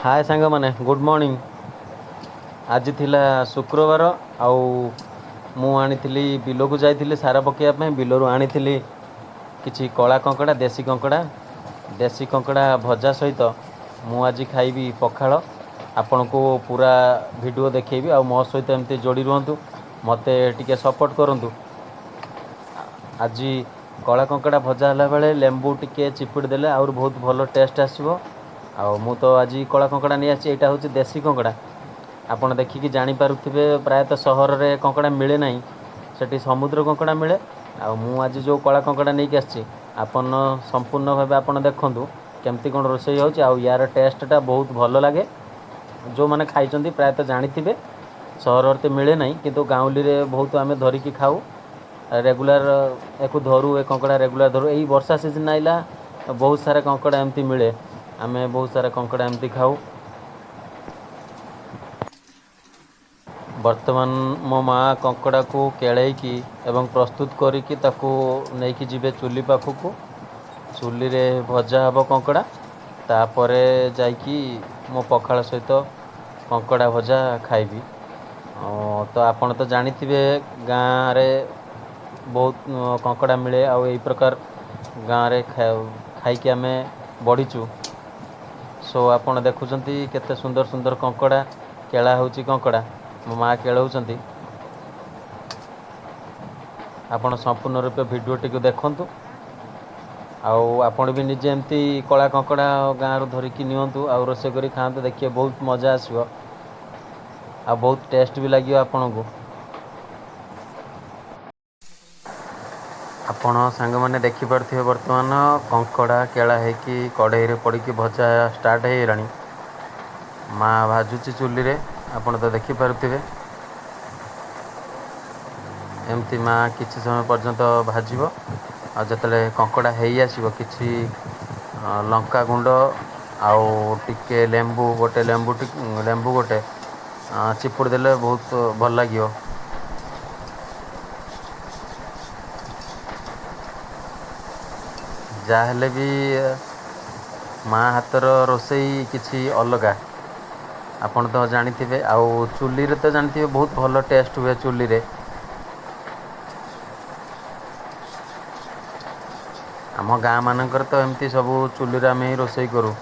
ହାଏ ସାଙ୍ଗମାନେ, good morning. ଆଜି ଥିଲା ଶୁକ୍ରବାର ଆଉ ମୁଁ ଆଣିଥିଲି, ବିଲକୁ ଯାଇଥିଲି ସାର ପକାଇବା ପାଇଁ। ବିଲରୁ ଆଣିଥିଲି କିଛି କଳା କଙ୍କଡ଼ା, ଦେଶୀ କଙ୍କଡ଼ା। ଦେଶୀ କଙ୍କଡ଼ା ଭଜା ସହିତ ମୁଁ ଆଜି ଖାଇବି ପଖାଳ। ଆପଣଙ୍କୁ ପୁରା ଭିଡ଼ିଓ ଦେଖେଇବି ଆଉ ମୋ ସହିତ ଏମିତି ଯୋଡ଼ି ରୁହନ୍ତୁ, ମୋତେ ଟିକେ ସପୋର୍ଟ କରନ୍ତୁ। ଆଜି କଳା କଙ୍କଡ଼ା ଭଜା ହେଲା ବେଳେ ଲେମ୍ବୁ ଟିକେ ଚିପୁଡ଼ି ଦେଲେ ଆହୁରି ବହୁତ ଭଲ ଟେଷ୍ଟ ଆସିବ। ଆଉ ମୁଁ ତ ଆଜି କଳା କଙ୍କଡ଼ା ନେଇ ଆସିଛି। ଏଇଟା ହେଉଛି ଦେଶୀ କଙ୍କଡ଼ା। ଆପଣ ଦେଖିକି ଜାଣିପାରୁଥିବେ, ପ୍ରାୟତଃ ସହରରେ କଙ୍କଡ଼ା ମିଳେ ନାହିଁ, ସେଠି ସମୁଦ୍ର କଙ୍କଡ଼ା ମିଳେ। ଆଉ ମୁଁ ଆଜି ଯେଉଁ କଳା କଙ୍କଡ଼ା ନେଇକି ଆସିଛି, ଆପଣ ସମ୍ପୂର୍ଣ୍ଣ ଭାବେ ଆପଣ ଦେଖନ୍ତୁ କେମିତି କ'ଣ ରୋଷେଇ ହେଉଛି। ଆଉ ୟାର ଟେଷ୍ଟଟା ବହୁତ ଭଲ ଲାଗେ। ଯେଉଁମାନେ ଖାଇଛନ୍ତି ପ୍ରାୟତଃ ଜାଣିଥିବେ। ସହରରେ ତ ମିଳେ ନାହିଁ, କିନ୍ତୁ ଗାଉଁଲିରେ ବହୁତ ଆମେ ଧରିକି ଖାଉ ରେଗୁଲାର। ୟାକୁ ଧରୁ, ଏ କଙ୍କଡ଼ା ରେଗୁଲାର ଧରୁ। ଏଇ ବର୍ଷା ସିଜନ୍ ଆଇଲା, ବହୁତ ସାରା କଙ୍କଡ଼ା ଏମିତି ମିଳେ। ଆମେ ବହୁତ ସାରା କଙ୍କଡ଼ା ଏମିତି ଖାଉ। ବର୍ତ୍ତମାନ ମୋ ମାଆ କଙ୍କଡ଼ାକୁ କେଳେଇକି ଏବଂ ପ୍ରସ୍ତୁତ କରିକି ତାକୁ ନେଇକି ଯିବେ ଚୁଲି ପାଖକୁ। ଚୁଲିରେ ଭଜା ହେବ କଙ୍କଡ଼ା, ତାପରେ ଯାଇକି ମୋ ପଖାଳ ସହିତ କଙ୍କଡ଼ା ଭଜା ଖାଇବି। ତ ଆପଣ ତ ଜାଣିଥିବେ, ଗାଁରେ ବହୁତ କଙ୍କଡ଼ା ମିଳେ ଆଉ ଏଇ ପ୍ରକାର ଗାଁରେ ଖାଇକି ଆମେ ବଢ଼ିଛୁ। ସୋ ଆପଣ ଦେଖୁଛନ୍ତି କେତେ ସୁନ୍ଦର ସୁନ୍ଦର କଙ୍କଡ଼ା କେଳା ହେଉଛି। କଙ୍କଡ଼ା ମୋ ମାଆ କେଳଉଛନ୍ତି। ଆପଣ ସମ୍ପୂର୍ଣ୍ଣ ରୂପେ ଭିଡ଼ିଓଟିକୁ ଦେଖନ୍ତୁ ଆଉ ଆପଣ ବି ନିଜେ ଏମିତି କଳା କଙ୍କଡ଼ା ଗାଁରୁ ଧରିକି ନିଅନ୍ତୁ ଆଉ ରୋଷେଇ କରି ଖାଆନ୍ତୁ। ଦେଖିବେ ବହୁତ ମଜା ଆସିବ ଆଉ ବହୁତ ଟେଷ୍ଟ ବି ଲାଗିବ ଆପଣଙ୍କୁ। ଆପଣ ସାଙ୍ଗମାନେ ଦେଖିପାରୁଥିବେ, ବର୍ତ୍ତମାନ କଙ୍କଡ଼ା କେଳା ହେଇକି କଢ଼େଇରେ ପଡ଼ିକି ଭଜା ଷ୍ଟାର୍ଟ ହେଇଗଲାଣି। ମା ଭାଜୁଛି ଚୁଲିରେ, ଆପଣ ତ ଦେଖିପାରୁଥିବେ। ଏମିତି ମା କିଛି ସମୟ ପର୍ଯ୍ୟନ୍ତ ଭାଜିବ ଆଉ ଯେତେବେଳେ କଙ୍କଡ଼ା ହେଇ ଆସିବ, କିଛି ଲଙ୍କା ଗୁଣ୍ଡ ଆଉ ଟିକେ ଲେମ୍ବୁ ଗୋଟେ, ଲେମ୍ବୁ ଲେମ୍ବୁ ଗୋଟେ ଚିପୁଡ଼ି ଦେଲେ ବହୁତ ଭଲ ଲାଗିବ। ଯାହା ହେଲେ ବି ମା ହାତର ରୋଷେଇ କିଛି ଅଲଗା, ଆପଣ ତ ଜାଣିଥିବେ। ଆଉ ଚୁଲିରେ ତ ଜାଣିଥିବେ, ବହୁତ ଭଲ ଟେଷ୍ଟ ହୁଏ ଚୁଲିରେ। ଆମ ଗାଁ ମାନଙ୍କରେ ତ ଏମିତି ସବୁ ଚୁଲିରେ ଆମେ ହିଁ ରୋଷେଇ କରୁ।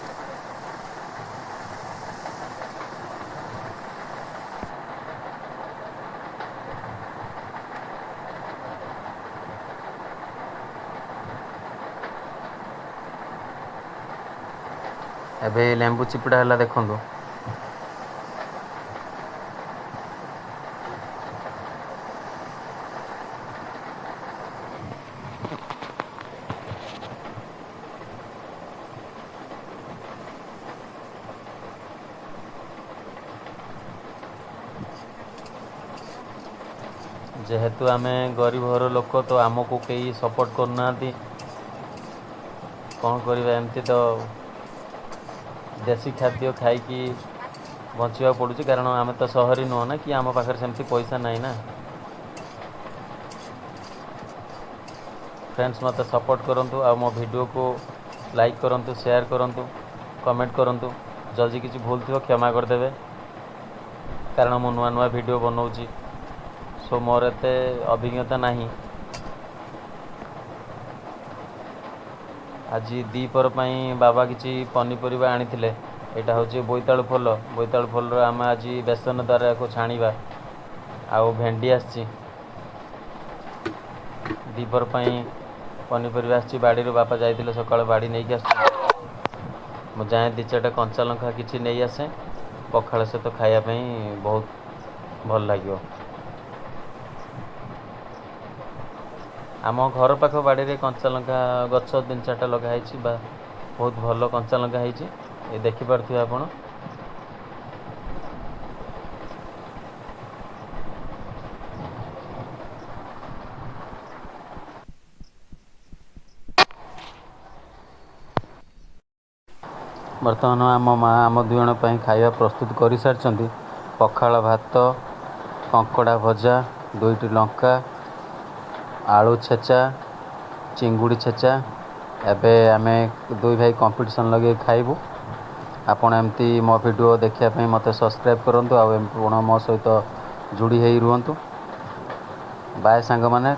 ଏବେ ଲେମ୍ବୁ ଚିପୁଡ଼ା ହେଲା, ଦେଖନ୍ତୁ। ଯେହେତୁ ଆମେ ଗରିବ ଘର ଲୋକ, ତ ଆମକୁ କେହି ସପୋର୍ଟ କରୁନାହାନ୍ତି। କ'ଣ କରିବା, ଏମିତି ତ ଦେଶୀ ଖାଦ୍ୟ ଖାଇକି ବଞ୍ଚିବାକୁ ପଡ଼ୁଛି, କାରଣ ଆମେ ତ ସହରୀ ନୁହଁ ନା କି ଆମ ପାଖରେ ସେମିତି ପଇସା ନାହିଁ ନା। ଫ୍ରେଣ୍ଡସ୍, ମୋତେ ସପୋର୍ଟ କରନ୍ତୁ ଆଉ ମୋ ଭିଡ଼ିଓକୁ ଲାଇକ୍ କରନ୍ତୁ, ସେୟାର କରନ୍ତୁ, କମେଣ୍ଟ କରନ୍ତୁ। ଯଦି କିଛି ଭୁଲ ଥିବ କ୍ଷମା କରିଦେବେ, କାରଣ ମୁଁ ନୂଆ ନୂଆ ଭିଡ଼ିଓ ବନାଉଛି, ସୋ ମୋର ଏତେ ଅଭିଜ୍ଞତା ନାହିଁ। ଆଜି ଦ୍ୱିପହର ପାଇଁ ବାବା କିଛି ପନିପରିବା ଆଣିଥିଲେ। ଏଇଟା ହେଉଛି ବୋଇତାଳୁ ଫୁଲ। ବୋଇତାଳୁ ଫୁଲର ଆମେ ଆଜି ବେସନ ଦ୍ୱାରା ଏହାକୁ ଛାଣିବା। ଆଉ ଭେଣ୍ଡି ଆସିଛି। ଦ୍ୱିପହର ପାଇଁ ପନିପରିବା ଆସିଛି ବାଡ଼ିରୁ। ବାପା ଯାଇଥିଲେ ସକାଳୁ, ବାଡ଼ି ନେଇକି ଆସିଛି। ମୁଁ ଯାଏଁ ଦୁଇ ଚାରିଟା କଞ୍ଚା ଲଙ୍କା କିଛି ନେଇ ଆସେ, ପଖାଳ ସହିତ ଖାଇବା ପାଇଁ ବହୁତ ଭଲ ଲାଗିବ। ଆମ ଘର ପାଖ ବାଡ଼ିରେ କଞ୍ଚା ଲଙ୍କା ଗଛ ତିନି ଚାରିଟା ଲଗା ହେଇଛି ବା ବହୁତ ଭଲ କଞ୍ଚା ଲଙ୍କା ହେଇଛି। ଏ ଦେଖିପାରୁଥିବେ ଆପଣ। ବର୍ତ୍ତମାନ ଆମ ମା ଆମ ଦୁଇ ଜଣ ପାଇଁ ଖାଇବା ପ୍ରସ୍ତୁତ କରିସାରିଛନ୍ତି। ପଖାଳ ଭାତ, କଙ୍କଡ଼ା ଭଜା, ଦୁଇଟି ଲଙ୍କା, ଆଳୁ ଛେଚା, ଚିଙ୍ଗୁଡ଼ି ଛେଚା। ଏବେ ଆମେ ଦୁଇ ଭାଇ କମ୍ପିଟିସନ୍ ଲଗେଇ ଖାଇବୁ। ଆପଣ ଏମିତି ମୋ ଭିଡ଼ିଓ ଦେଖିବା ପାଇଁ ମୋତେ ସବସ୍କ୍ରାଇବ୍ କରନ୍ତୁ ଆଉ ଆପଣ ମୋ ସହିତ ଯୋଡ଼ି ହେଇ ରୁହନ୍ତୁ। ବାଏ ସାଙ୍ଗମାନେ,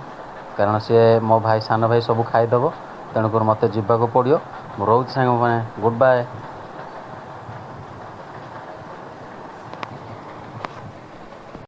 କାରଣ ସିଏ ମୋ ଭାଇ, ସାନ ଭାଇ ସବୁ ଖାଇଦେବ, ତେଣୁକରି ମୋତେ ଯିବାକୁ ପଡ଼ିବ। ମୁଁ ରହୁଛି ସାଙ୍ଗମାନେ, ଗୁଡ଼୍ ବାଏ।